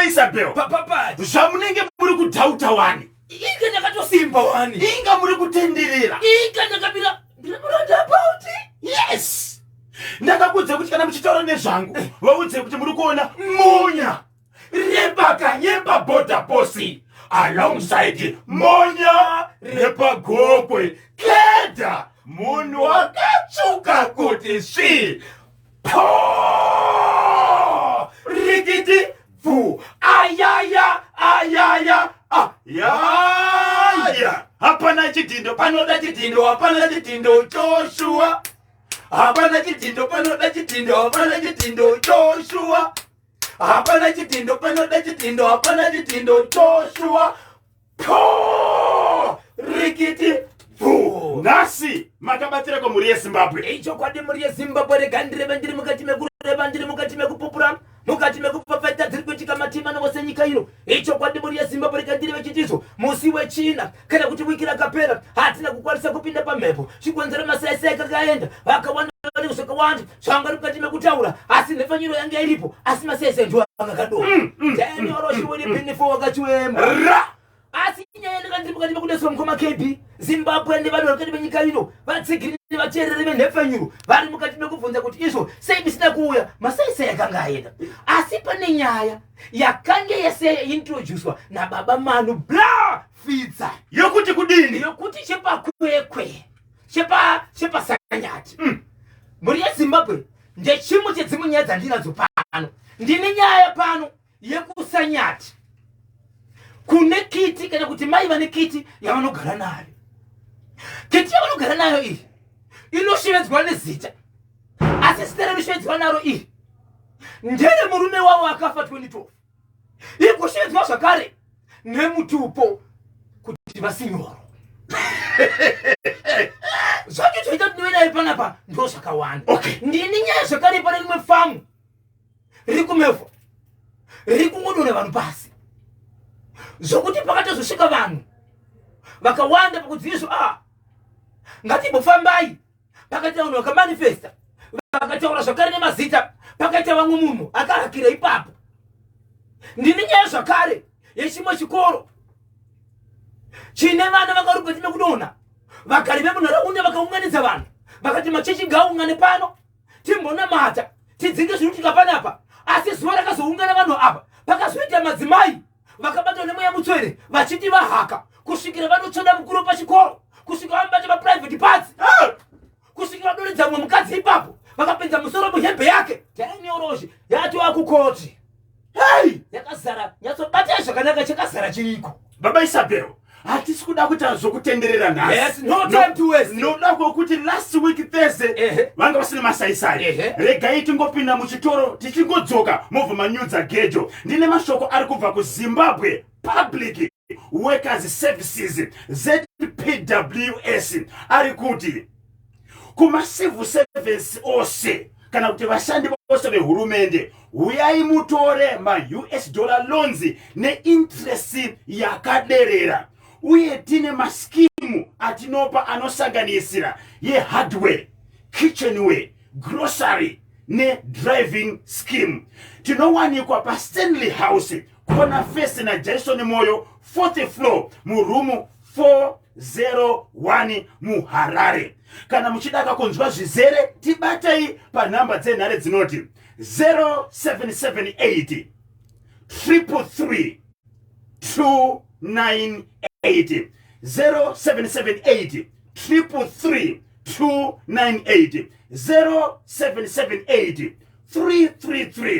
Baba Isabel, Papapati. zvamunenge muri kudhauta wani. Inga ndakatosimba wani. Inga muri kutenderera. Inga ndakabira roundabout. Yes, ndakakudza kuti kana muchitaura nezvangu, vaudze kuti muri kuona Monya repaKanyemba border post alongside Monya repaGokwe keda, munhu wakatsvuka kuti svi po rikiti bvu, ayaya ayaya ayaya. Hapana chidhindo panoda chidhindo, hapana chidhindo Joshua, hapana chidhindo panoda chidhindo, hapana chidhindo Joshua, hapana chidhindo panoda chidhindo, hapana chidhindo Joshua, po rikiti bvu. Nhasi makabatira kwamhuri yeZimbabwe. Ichokwadi, mhuri yeZimbabwe, rega ndireve ndiri mukati mekureva, ndiri mukati mekupupura, mukati mekupfapfaita dziri kuitika matima navose nyika ino. Ichokwadi, mhuri yeZimbabwe, rega ndireve chitizo musi weChina kana kuti wiki rakapera hatina kukwanisa kupinda pamhepo. Chikonzero, masaisai kakaenda vakawanda vanenge zvakawanda zvanga ri mukati mekutaura, asi nhepfanyuro yanga iripo, asi masaisai ndiwo anga kadoma. Daniel wakachiwemba. Ra. Asi nyaya ndanga ndiri mukati mekudetsera mukoma KB Zimbabwe nevanhu vari mukati menyika ino, vatsigiri nevateereri venhepfenyuro vari mukati mekubvunza kuti izvo sei misina kuuya. Masaisai akanga aenda, asi pane nyaya yakange yese yaintroducwa nababa Manu Bla Fidza. Yokuti kudini? Yokuti chepaKwekwe, chepaSanyati. Mhuri yeZimbabwe, ndechimwe chedzimwe nyaya dzandinadzo pano. Ndine nyaya pano yekuSanyati kune kiti, kana kuti mai vane kiti yavanogara nayo. Kiti yavanogara nayo iyi inoshevedzwa nezita, asi zita rinoshevedzwa naro iri ndere murume wavo akafa 2012, igoshevedzwa zvakare nemutupo kuti vaSinyoro. Zvacho zvoita kuti ndive naye panapa ndo zvakawanda. Ndini nyaya zvakare pane rimwe famu riri kumevho riri kungodonha vanhu pasi, zvokuti pakatozosvika vanhu vakawanda pakudziviswa, a ngatimbofambai. Pakaita vanhu vakamanifesta, vakataura zvakare nemazita, pakaita vamwe munhu akahakira ipapo. Ndini nyaya zvakare yechimwe chikoro chine vana vakarugwa mekudonha. Vagari vemunharaunda vakaunganidza vanhu, vakati machechi ngaaungane pano, timbonamata, tidzinge zvinoitika panapa. Asi zuva rakazoungana vanhu apa, pakazoita madzimai vakabatwa nemweya mutsvene vachiti vahaka, kusvikira vanotsvoda mukuru pachikoro, kusvika vamubata maprivate parts, kusvikira vadoredza mumwe mukadzi ipapo, vakapinza musoro muhembe yake. Daniel yatova kukoti. Hei. Yakazara, nyatsobatai zvakanaka, chakazara chiriko. Baba Isabel, hatisi kuda kuita zvokutenderera nhasi. Yes, no time to waste. Noda kwokuti last week Thursday vanga vasina masaisai. Regai tingopinda muchitoro, tichingodzoka mobva manyudza gejo. Ndine mashoko ari kubva kuZimbabwe Public Workers Services, ZPWS, ari kuti kumacivil servants ose, kana kuti vashandi vose vehurumende, uyai mutore maUS dollar loans neinterest yakaderera. Uye tine maskimu atinopa anosanganisira yehardware, kitchenware, grocery nedriving scheme. Tinowanikwa paStanley House, corner face naJason Moyo, fourth floor, murumu 401 muHarare. Kana muchida kakunzwa zvizere, tibatei panhamba dzenhare dzinoti 0778 333 298, 0778 333 298, 0778 333.